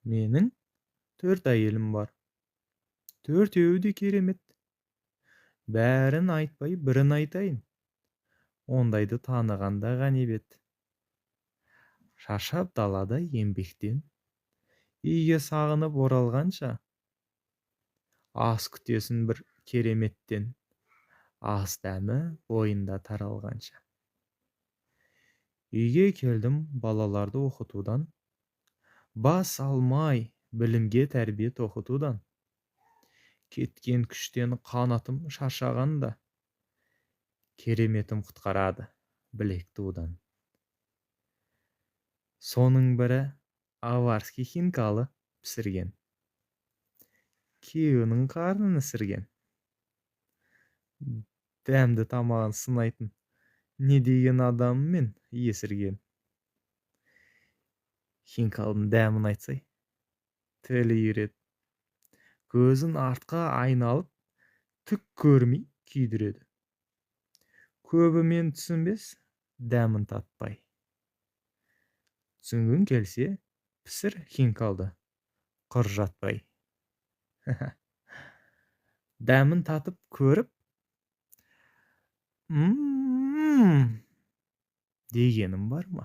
Менің төрт әйелім бар, төртеуі де керемет. Бәрін айтпай, бірін айтайын, ондайды таныған да ғанибет. Шаршап далада еңбектен, үйге сағынып оралғанша, ас күтесің бір кереметтен, ас дәмі бойында таралғанша. Үйге келдім балаларды оқытудан, бас алмай білімге тәрбие тоқытудан. Кеткен күштен қанатым шаршағанда, кереметім құтқарады білекті удан. Соның бірі аварский хинкалы пісірген, күйеуінің қарнын ісірген. Дәмді тамағын сынайтын не деген адаммын есірген. Хинкалдың дәмін айтсай, тілі үйіреді, көзін артқа айналып, түк көрмей күйдіреді. Көбі мен түсінбес дәмін татпай. Түсінгің келсе, пісір хинкалды құр жатпай. Дәмін татып көріп, «Мм» дегенім бар ма?